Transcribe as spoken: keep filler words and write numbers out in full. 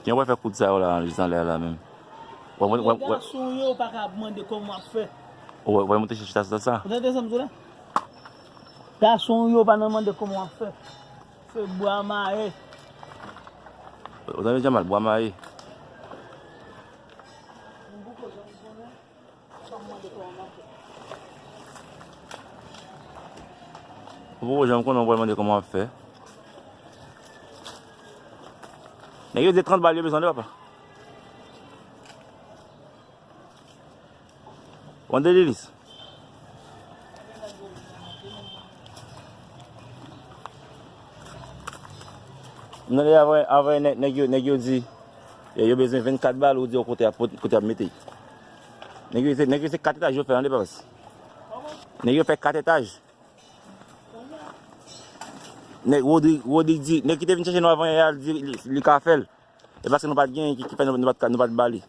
Kijan w pral fè koud sa yo la, jis anlè a la menm? W ap, w ap, w ap, Gason yo pa ka mande kòman w ap fè. w ap, w ap monte chita sa, sa? Ou tande sa m di w la? Gason yo pa nan mande kòman w ap fè. Fè bwa maye. W tande Jamal, bwa maye. Ou poko janm konnen w pral mande kòman w ap fè. Nèg yo di trant bal yo bezwen de papa. Wande Lilis. M tande avan, avan nèg, nèg yo, nèg yo di, yo, yo bezwen vennkat bal, ou di yo kote ap, kote ap mete. Nèg yo se, nèg yo se kat etaj yo fè, tande papa. Nèg yo fè kat etaj. Nèg Rodrig, Rodrig di, nèg ki te vin chèche nou avan yè a, li di li, li ka fè l. E paske nou pa t genyen ki, ki fè nou, nou pa t ka, nou pa t ba li.